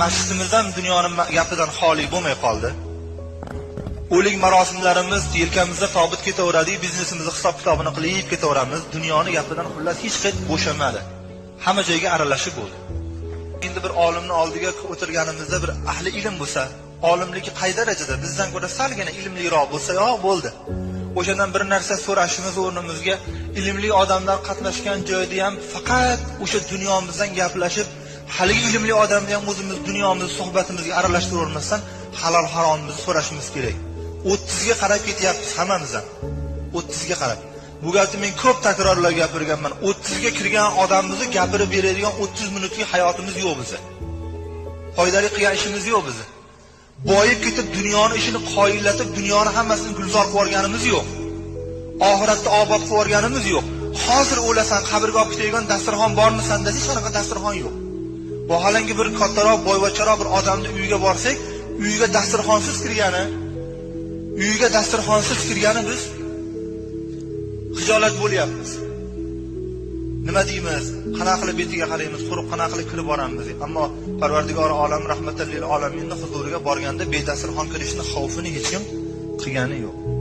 Masjidimiz ham dunyoni gapidan xoli bo'lmay qoldi. O'lik marosimlarimiz yelkamizda tobut ketaveradi, biznesimizni hisob kitobini qilib ketaveramiz. Dunyoni gapidan xullas hech qayt bo'shamadi. Hamma joyga aralashib bo'ldi. Endi bir olimni oldiga o'tirganimizda bir ahli ilm bo'lsa, olimligi qay darajada bizdan ko'ra salgina ilmliroq bo'lsa, yo'q bo'ldi. O'shandan bir narsa so'rashimiz o'rnimizga ilmli odamlar qatnashgan joyda ham faqat o'sha dunyomizdan gaplashib, haligi ilmli odamni ham o'zimiz dunyomiz suhbatimizga aralashtiravermasdan halol haromimizni so'rashimiz kerak. 30 ga qarab ketyapmiz hammamiz ham. 30 ga qarab. Bu gapni men ko'p takrorlab gapirganman. 30 ga kirgan odamimizni gapirib beradigan 30 minutlik hayotimiz yo'q bizni. Foydali qilgan ishimiz yo'q bizni. Boyib ketib dunyoni ishini qoyillatib, dunyoni hammasini gulzor qilib yuborganimiz yo'q. Oxiratda obod qilib yuborganimiz yo'q. Hozir o'lasan, qabrga olib ketadigan dasturxon bormi senda? Hech qanaqa dasturxon yo'q. Vaholanki bir kattaroq, boyvachcharoq bir odamni uyiga borsak, uyiga dasturxonsiz kirgani, uyiga dasturxonsiz kirgani biz xijolat bo'lyapmiz. Nima deymiz? Qanaqa qilib betiga qaraymiz, quruq qanaqa qilib kirib boramiz? Ammo Parvardigor olam rahmatal lil olaminning huzuriga borganda bedasturxon kirishni xavfini hech kim qilgani yo'q.